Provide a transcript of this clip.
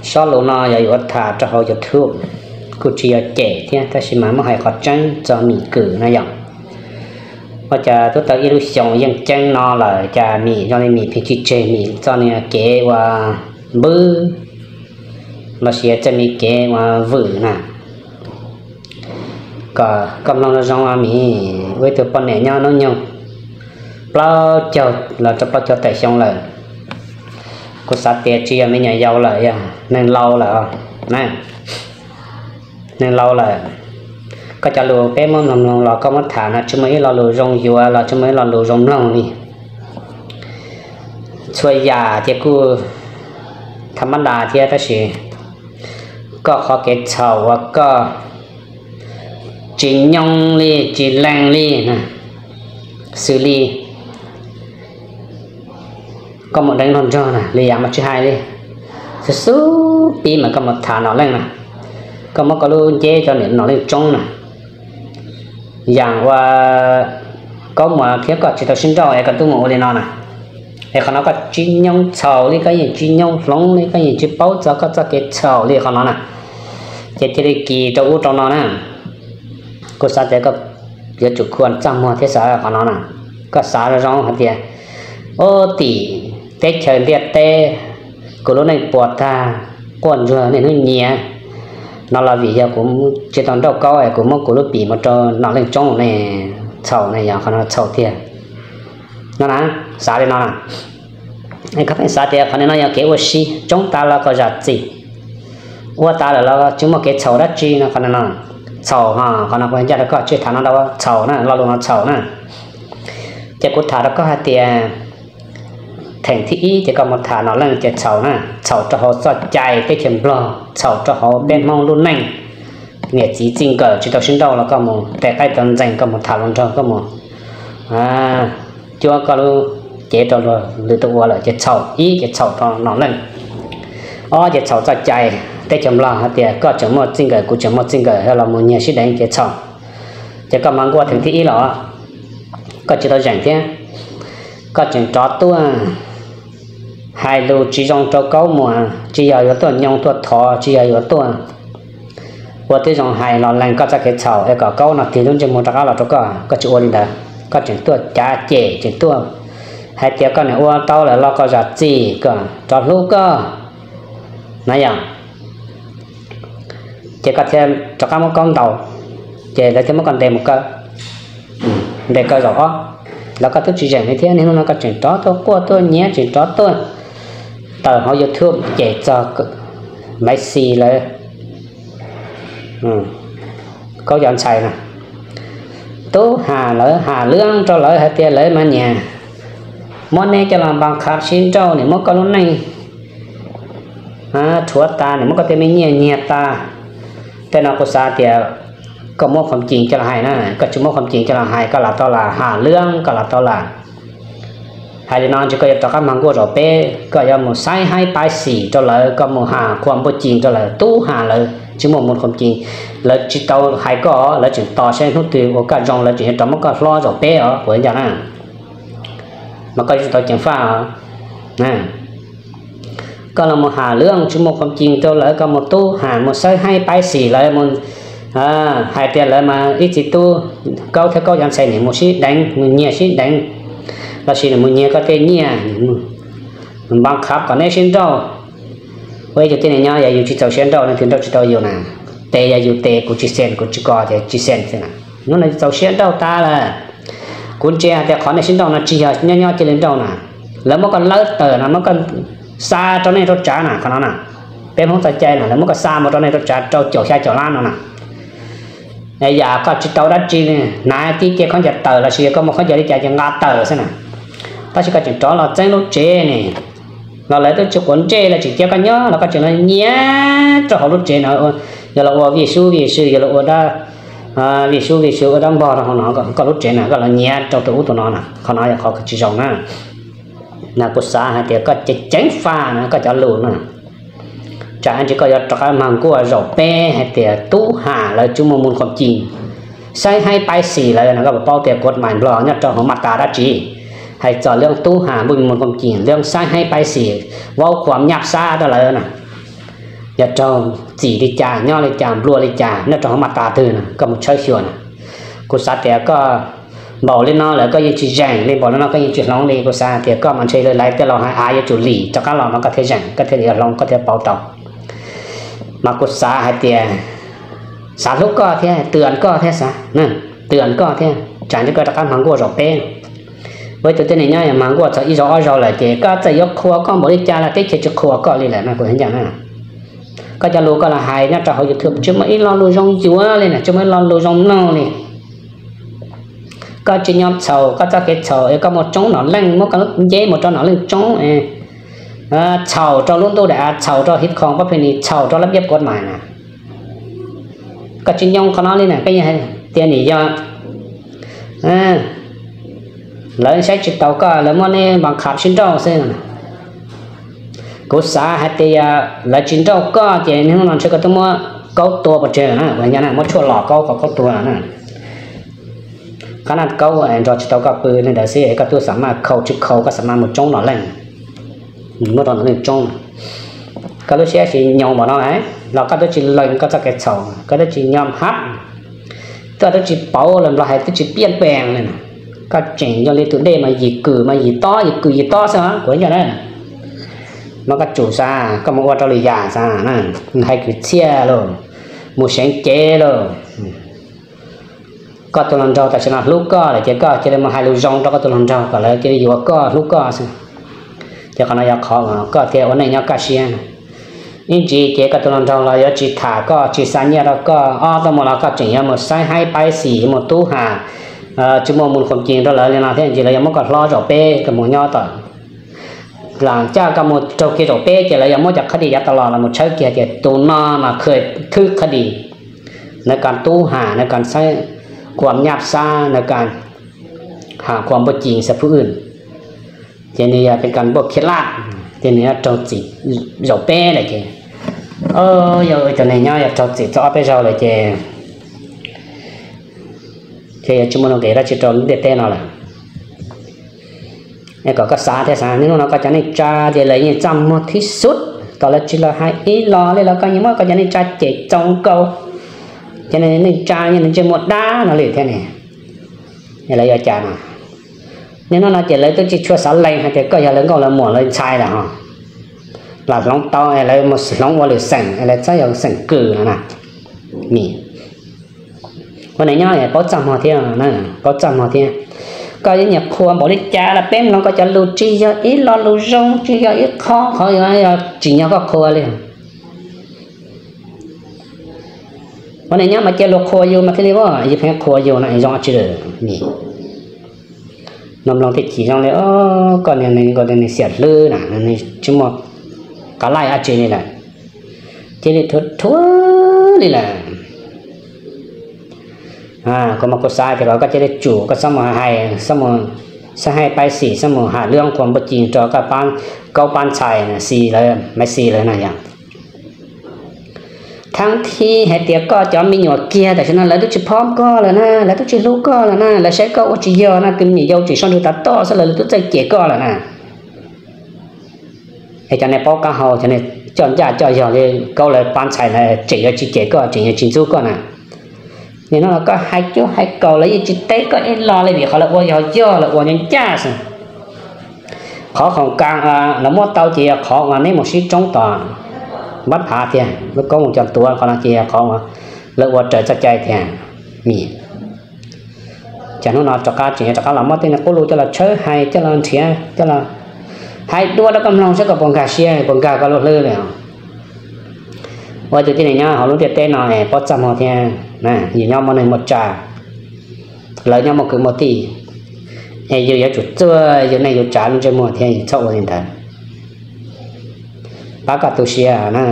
Sob lus no yog yuav tham rau hauv YouTube, kuj tsis yog cem thiab tab sis mas muab hais qhov tseeb txog Mim Kwm no yog, ua cas twb tau ib lub xyoos yeej ceeb no lawm cas Mim zoo li Mim pheej tsis tseg Mim txoj me kev ua npwb los sis txoj me kev ua vwm na. Kom koj mloog zoo zoo, Mim ua ib tug poj niam nyob hnub nyoog plaub caug los rau plaub caug tawm xyoo lawm. Kuv xav tias tsis yog me nyuam yaus lawm, yog neeg laus lawm. Neeg laus lawm, koj cov lus peb muab mloog mloog los koj muab tham no tsis muaj ib lo lus zoo yuav los tsis muaj ib lo lus zoo mloog li. Txhua yam ces kuj tham mab das thiab tab sis koj qhov kev txhaum uas koj tsis nyoo li tsis lees li, xws li koj mus deev hluas nraug na li yam mas tsis hais li, xub xub pib mas koj mus tham nom leej na, koj muab koj lub nceb cov niam nom leej tsoob na, yam ua kaub muas thiab koj tsis tau sib nrauj es koj twb mus ua li no na. Es qhov no koj tsis nyoo txhaum li, koj yeej tsis nyoo hloov li, koj yeej tsis paub txog koj txoj kev txhaum li qhov no na. Ces cia li kis rau ub rau no na. Kuv xav tias koj yuav tsum khua txaj muag thiab xav qhov no na. Koj xav zoo zoo hais tias, ub, tim teb chaws ntiaj teb kuv lub neej puas tag, quaj ntsuag niaj hnub nyiav no los vim yog kuv tsis tau nrauj kaub es kuv muab kuv lub pim mus rau nom leej tsoob ne, txhaum ne, yog qhov no txhaum tiag no na. Xav li no na. Koj pheej xav tias qhov no yog kev ua si, tsoob tas los kom zam txim, ua tas lawm los tsis muaj kev txhaum dab tsi no, qhov no txhaum ho, qhov no kuv ncaj rau koj tsis tham no ntau, txhaum na, lo lus no txhaum na. Ces kuv tham rau koj hais tias theem thib ib ces koj mus tham nom leej ces txhaum na, txhaum rau hauv txoj cai teb chaws Nplog, txhaum rau hauv peb Hmoob lub neej. Niam txiv txij nkawm tsis tau sib nrauj los koj mus tes qaib taw ntxees, koj mus tham hluas nraug, koj mus cuab koj lub cev rau lwm tus ua lawm ces txhaum. Ib ces txhaum rau nom leej, ob ces txhaum txoj cai teb chaws Nplog hais tias koj tseem muaj txij nkawm kuv tseem muaj txij nkawm los mus nyiag sib deev ces txhaum. Ces koj mas nkuaj theem thib ib los koj tsis tau zeem thiab, koj tseem rov tuaj hais lus tsis zoo rau kaub muas, tsis yog yuav tuaj nyoo tuaj thov, tsis yog yuav tuaj ua tib zoo hais los lees koj txoj kev txhaum es kom kaub no tig lub ntsej muag rov qab los rau koj, koj tsis ua li ntawd, koj tseem tuaj cav cem, tseem tuaj hais tias koj niam ua tau lawm los kom zam txim, kom rov hlub koj na yom. Ces koj thiaj rov qab muab kaub ntaus, ces lawv thiaj muab koj ntes mus kaw, ntes kaw zaum ob, los koj twb tsis zeem li thiab, niaj hnub no koj tseem rov tuaj quaj tuaj nyiav, tseem rov tuaj tawm hauv YouTube cem txog Maiv Xis lawv, Kaub Cov Ntxhais na. Tub ham lawv, ham lwb rau lawv hais tias lawv mas nyiam muab neb coj los npas qhav sib nrauj, nws muab koj lub neej rhuav tas, nws muab koj tej me nyiaj nyiag tas. Tej no kuv xav tias koj muab qhov cim coj los hais na, koj tsis muab qhov cim coj los hais, koj lam tau lam ham lwb, koj lam tau lam hais li no ntshe koj yuav rov qab mag nkuaj zaum peb, koj yuav mus saib haib paib xim rau lawv, koj mus ham qhuas npuaj cim rau lawv, tub ham lawv tsis muaj mus qhuas cim, lawv tsis tau hais koj, lawv tseem tos saib hnub twg uas koj zoo lawv tseem yuav rov muab koj hlob zaum peb os, puas ncaj na? Mas koj yuav tsum tau ceev faj os. Koj los mus ham lwb tsis muaj qhuas cim rau lawv, koj mus tub ham mus saib haib paib xim lawv, mus hais tias lawv mas ib txiv tub Kaub thiab Kaub Cov Ntxhais nws mus sib deev, mus nyiag sib deev, los sis nws mus nyiag koj tej nyiaj, npas qhav kom neb sib nrauj. Ua ib tug tib neeg nyob yog yus tsis txaus siab nrauj leej twg nrauj tsis tau yus na. Tes yog yus tes, kuv tsis xeem, kuv tsis kos ces tsis xeem xwb na. Hnub no yus txaus siab nrauj tas lawm. Kuv ntsia hais tias qhov nej sib nrauj no tsis yog nyob nyob cia li nrauj na. Lawv muab koj lawb tawm no, muab koj xa rau nej rau tsav na, qhov no na. Peb Hmoob txoj cai na, lawv muab koj xa mus rau nej rau tsav rau caum xya caum lab no na. Yam koj tsis tau dab tsi li, hnav tib ce khaub ncaws tawm los sis yog koj muaj khaub ncaws li cas ces nqa tawm xwb na. Tab sis koj tseem rov los txeeb lub tsev ne, los lawv twb tsis quav ntsej, lawv tseem cia koj nyob los koj tseem los nyiav rau hauv lub tsev no, yog los ua vij sub vij sw, yog los ua dab vij sub vij sw, ua dab npog rau hauv no, koj lub tsev na koj los nyiav rau tus ub tus no na, qhov no yog qhov tsis zoo na. Na kuv xav hais tias koj ceev faj na koj cov lus na, tsam ntsis koj yuav rov qab mag nkuaj zaum peb hais tias tub ham lawv tsis muaj mus qhuas cim, saib haib paib xim lawv no, koj puas paub tias kuv mais Nplog nyob rau hauv mas tas dab tsi hais txog lub tub ham npuj mus qhuas cim, lub saib haib paib xim, vaub qhuas nyab xab rau lawv na. yog raug txim li cas, nyob li cas, nplua li cas, nyob rau hauv mas tas twg no koj mus tshawb xyuas na. Kuv xav tias koj npaum li no lawm koj yeej tsis zeem li, npaum li no koj yeej tsis hloov li, kuv xav tias koj mas ntshe lawv laiv tej laus hais av yuav tsum lim rov qab los mas koj thiaj zeem, koj thiaj li yuav hloov, koj thiaj paub tau. Mas kuv xav hais tias xav hlub koj thiab, twm koj thiab xav, twm koj thiab, tsam ntsis koj rov qab hma nkuaj zaum peb. Ua ib tug tib neeg nyob hma nkuaj txog ib zaug ob zaug lawm ces koj txawm yuav qhuas koj npaum li cas los teb chaws tsis qhuas koj li lawm no kuv hais ncaj na. Koj cov lus koj los hais nyob rau hauv YouTube tsis muaj ib lo lus zoo yuav li na, tsis muaj ib lo lus zoo mloog li. Koj tsis nyob txhaum koj txoj kev txhaum es koj muaj tsoob nom leej, muab koj lub nceb mus rau nom leej tsoob, txhaum rau lub ntuj daim av, txhaum rau hiv khoom pab phe nis, txhaum rau lab npiab kuav mais na. Koj tsis nyoo qhov no li na, koj yeej hais tias nim yog lawv saib tsis taus koj, lawv muab neb npas kham sib nrauj xwb. Kuv xav hais tias yog lawv tsis nrauj koj ces hnub no ntshe koj twb muab kaub tua pov tseg lawm na, muab tshuaj los kaub kom kaub tuag na. Qhov no kaub nrog tsis tau koj pw li ntawd xwb, koj twb xam maj khau tsis khau koj xam maj mus tsoob nom leej, muab rau nom leej tsoob. Koj lub siab sis nyoos npaum no los koj twb tsis lees koj txoj kev txhaum, koj twb tsis nyom hab, koj twb tsis pauv los nplog hais twb tsis piaj pees li. Koj tseem zoo li tus dej mas yim kws mas yim tob yim kws yim tob xwb kuv ncaj na. Mas koj tsum xav koj mus ua rau lwm yam xav, hais kwv txhiaj lauj, mus seev cev lauj. Koj tus hluas nraug tam sim no hlub koj lawm ces koj cia li mus hais lus zoo rau koj tus hluas nraug kom lawv cia li yuav koj hlub koj xwb. Ces qhov no yog qhov uas koj thiaj ua neej nyob kaj siab. Ib ntsis ces koj tus hluas nraug los yuav tsis tham koj tsis xa nyiaj rau koj, ob tuaj mus los koj tseem yuav mus saib haib paib xim yuav mus tub has, tsis muaj mus khoom cees rau lawv li no thiab ntsis lawv yuav muab koj hlob zaum peb koj mus nyob tom. Lam caj koj mus raug kiag zaum peb ces lawv yuav muab cov qhab dis yav tas los los mus tshawb kiag tias tus no mas khwj thwb qhab dis, nws kas tub has, nws kas saib khuam nyab xab, nws kas has khuam npuaj cim xab phub wj, ces nws yog pes kas npuaj khiav laj, ces nws yuav raug txim zaum peb lawm ces, yog cov neeg nyob yog raug txim txog ob peb zaug lawm ces ces yuav tsis muaj nuj nqis dab tsi rau lub ntiaj teb no lawm. Kom koj xav thiab xav, niaj hnub no koj cov neej tsa ces lawv yeej txaj muag thib xub, kom lawv tsis los hais ib los li los koj yeej muab koj cov neej tsa cem txaus nkaus. Cov neej tsa yeej ntsej muag dab no li thiab ne, lawv yuav cas no? Niaj hnub no ces lawv twb tsis tshua xav lees hais tias koj yog lawv nkauj lawv muam lawv ntxhais lawm ho. Los hloov tau lawv mus hloov ua lwm xeem, lawv txhob yog xeem kws no na. Ua neej nyob paub txaj muag thiab, paub txaj muag thiab. Koj yeej nyiam qhuas npaum li cas los peb mloog koj cov lus tsis yog ib lo lus zoo, tsis yog ib qho qhov tsim nyog koj qhuas li. Ua neej nyob mas cia luag qhuas yus mas thiaj li, yus pheej qhuas yus no zoo tsis. No mloog thiaj chim zoo li, koj niag nws xiam hlwb na, nws tsis muaj qab laij dab tsi li lawm, cia li rhuav rhuav li lawm. Kuv mas kuv xav tias kom koj cia li tsum, koj txhob mus hais, txhob mus, txhob hais paib xim, txhob mus ham lwb qhuas npuaj cim rau koj kaub pab ntxhais xis lawv, maiv xis lawv no yog. Thaum thib hais tias koj cov me nyuam kiag tam sim no lawv twb tsis pom koj lawm na, lawv twb tsis hlub koj lawm na, lawv saib koj ua tsis yog na, tus me nyuam yaus tseem soj ntsug tav toj xwb lawv twb txawj cem koj lawm na. Es cov neeg paub qab hau, cov neeg coj ncaj coj yog li kaub lawv pab ntxhais na, tseem yuav tsis cem koj, tseem yuav tsis ntxub koj na. Nim no los koj hais cuab hais kaus lawv yeej tsis teb koj ib los li vim qhov lawv ua yog yog lawv ua nyob ncaj xwb. Qhov khoom kas lawv muab tau ces yog qhov uas neb mus sib tsoob tom npab phav tiag, lub koob mus cog tuav qhov no ces yog qhov uas lawv ua raws txoj cai tiag. Cas hnub no rov qab tseem yuav rov qab los muab tej niag qub lus coj los tshawb hais, coj los nrhiav, coj los hais dua rau koj mloog saib koj puas nkag siab, puas nkag koj lub hlwb li. Ua tus tib neeg nyob hauv lub ntiaj teb no es paub txaj muag thiab, yus nyob muaj neeg muaj tsa, lawv nyob muaj kwv muaj tij, es yus yuav tsum txuag yus neej yus tsa lub ntsej muag thiab, yus txhob ua li ntawd. Pab koj tu siab na.